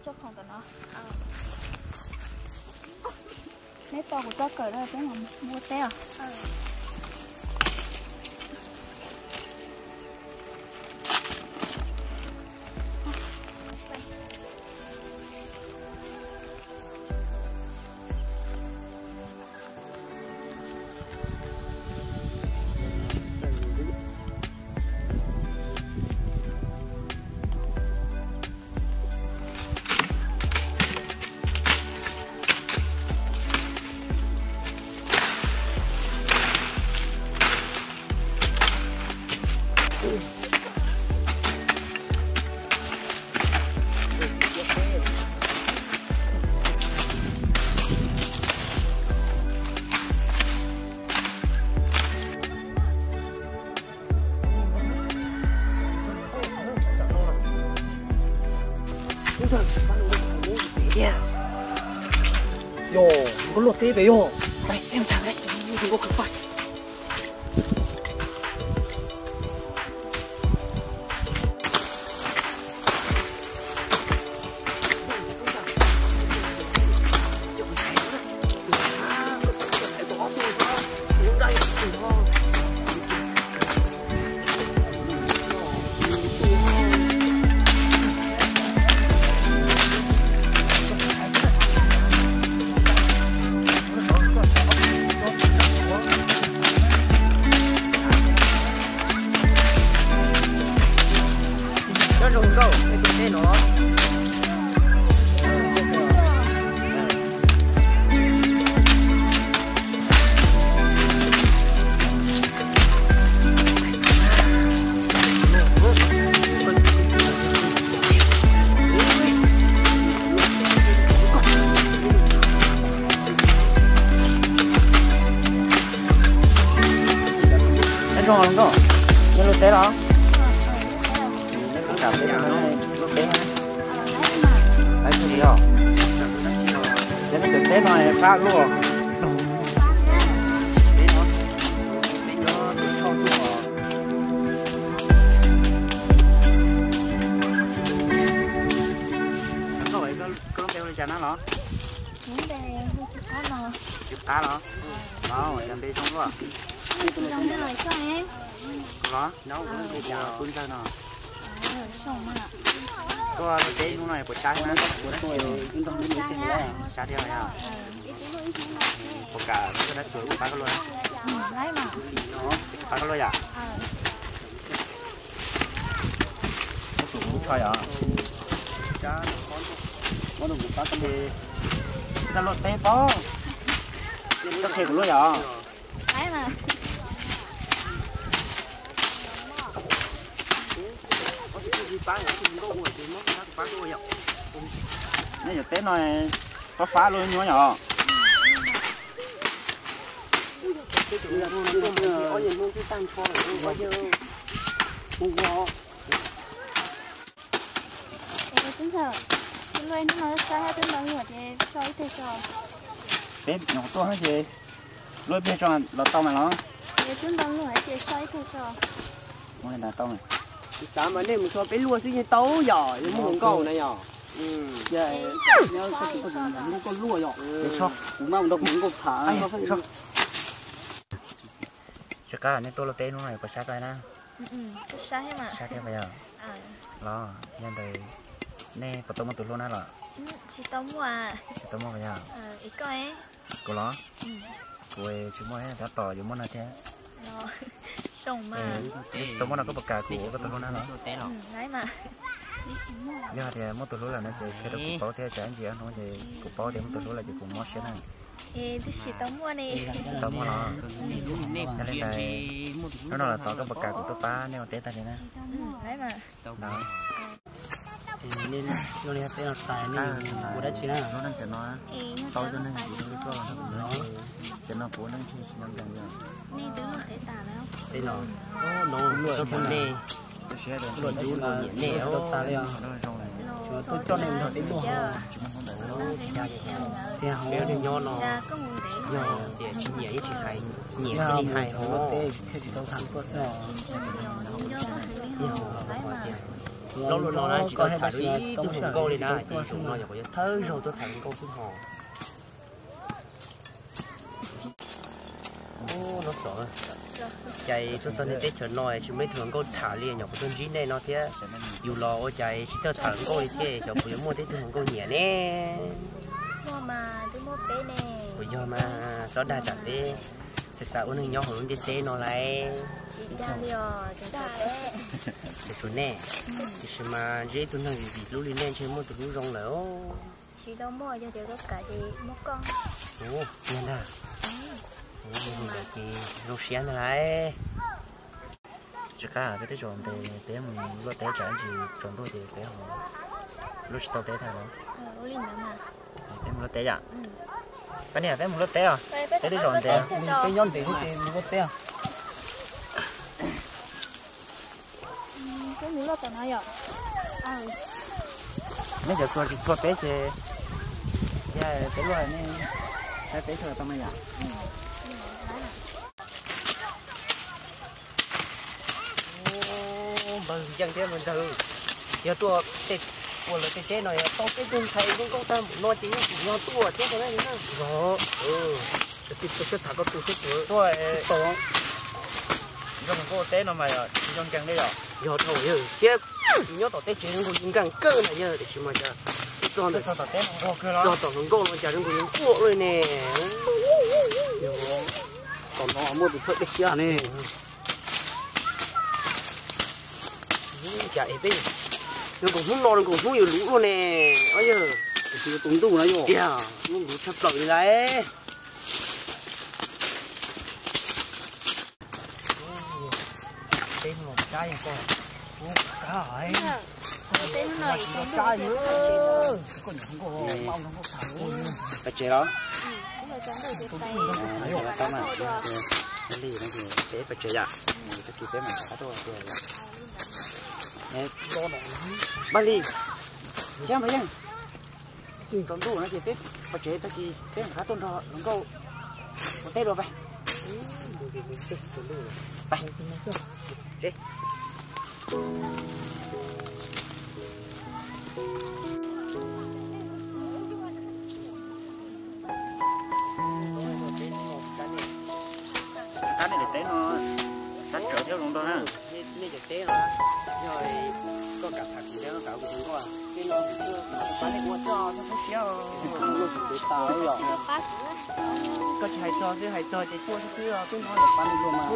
Tso khoom tom no. Neb tos kuv txoj kawm na, peb mus ua teb os. Yog, koj luaj teb pem yog. Peb mus tham, koj kawm pais. Nyob zoo nkauj, nej tus teb no. Nyob zoo nkauj, nyob luaj teb los? Luaj teb, luaj teb. Lawv teb no fab luaj. Koj lub npe hu li cas na los? Kuv lub npe hu Tsw Qab no. Tsw Qab los? Los, yog npe zoo luaj. Los, nyob ua pub ntxawg no. Tuaj luaj teb hnub no puas tsab na? Tsab thiab yog? Puas kam koj dab tsuas kuv pab koj luaj? Pab koj luaj yom? Muab tus kuv tso yom. Koj luaj teb pob, koj qhia kuv luaj yom? Nej cov teb no fab fab luaj nyuaj yom? Peb nyuam qhuav tuaj ces luaj ib pliag tso los tau mas los. Ua li ntawd tau mas. Xav mas nej mus so peb luaj xwb yeej tau yom, yog muaj hluas nkauj na yom. Koj luaj yom. Kuv mam mus nrog hluas nkauj tham. Tsw Qab, nej tuaj luaj teb hnub no puas sab koj na? Sab thiab yog? Los yog ntawd nej puas tau muaj tus hlub na los? Tsis tau muaj. Tsis tau muaj yog? Kuv los? Kuv tsis muaj, tab tom yuav muaj no thiab. Tsis tau muaj no koj puas kam kuv ua koj tus hlub na los? Yog tias muaj tus hlub lawm no ces qhia rau kuv paub thiab, tsam ib ntsis ob hnub ces kuv paub tias muaj tus hlub lawm ces kuv mob siab na. Tsis tau muaj los? Yog li ntawd hnub no los tos koj puas kam kuv tuaj pab nej ua teb tag li na. Los, nej luaj li teb no tas nej ua dab tsi na? Tau cov neeg kuv li koj, cov no kuv neeg tsis nyob nkees yog. Teb no, no luaj teb nej, luaj cub no nyiam nej tau tas li os. Tsuas tuaj coj nej nrog teb luaj. Thiab hauv nyob no yog tias tsis nyiam yeej tsis hais, nyiam thiaj li hais hauv. Thiaj tsis tau tham tuaj xwb os. Yog hais tias Plaub lub no na tsis tau tham ib tug hluas nkauj li na, ces zaum no yog kuv yuav thawj zaug tuaj tham hluas nkauj xwb hos. No xov, cas tuaj txog nej teb chaws no tsis muaj ib tug hluas nkauj tham li, nyuam qhuav tuaj ntsib nej no thiab. Yus los ua cas tsis tau tham hluas nkauj li thiab, xyov puas yuav muaj tib tug hluas nkauj nyiam ne. Puas yog mas, txhob dag tsam peb xav xav ua neeg nyob hauv lub ntiaj teb no lauj. Tsis dag li os, tsuas nej, tiam sis mas ntsib ib tug neeg vim vim hlub li nej ntshe muaj tus hlub zoo lawm. Tsis tau muaj, yog tias koj kam ces muab koj. Ua, yog ntag. Ces zoo siab ntag lauj. Tsis qab, peb teb tsaus ntev, peb mus luaj teb tsam ib ntsis tsaus ntuj ces peb ho luaj tsis tau teb tag los. Peb mus luaj teb yom? Pab niam, peb mus luaj teb os. Peb teb tsaus ntev. Peb nyob ntev ces mus luaj teb os. Nej cov txhua tsis txhua peb ces, peb luaj, peb txhua tau mas yom. Npawg Ncees thiab npawg Ntawg, yog tuaj ua lawv tej teb no yog tau peb tug ntxhais zoo nkauj tag npaum no ces yeej tsis yog tuaj thiab tau na. Yog, tsis tham koj tus xwb tuaj tau. Zoo nkauj teb no mas yog zoo nkees li yom. Yog dhau yawg thiab, nyob tom teb tsev zoo nkauj yeej nkees kawg na yawg, tiam sis mas cas txog tom hluas nkauj no cas zoo nkauj yeej quaj li ne. Tom no muaj tus thawj dej kiag ne. Cas es peb zoo nkaus hnub no zoo nkaus hnub yuav luv luaj ne. Yawg, tus ntuj no yog tiag, luv tshaj plaws li lauj. Teb no kab yog koj, ub, kab, kab yog koj. Pais tsev los? Peb pais tsev yom. Tag kis peb mam rov qab tuaj. Paj Lis, Nchab Npawg Yeej, tsaus ntuj no ces peb pais tsev, tag kis peb mam rov qab tuaj nrog hluas nkauj ua teb dua pais. Pais. Qab nej daim teb no sab tsawv thiab zoo nkauj na. Nej cov teb no, yog koj kam tham kuv thiab koj kam kuv tus nkauj, teb no kuv tuaj pab nej ua txoj txoj siab. Koj tsis hais txog xwb, hais txog ces tuaj xwb xwb os, twb no pab nej ua mas.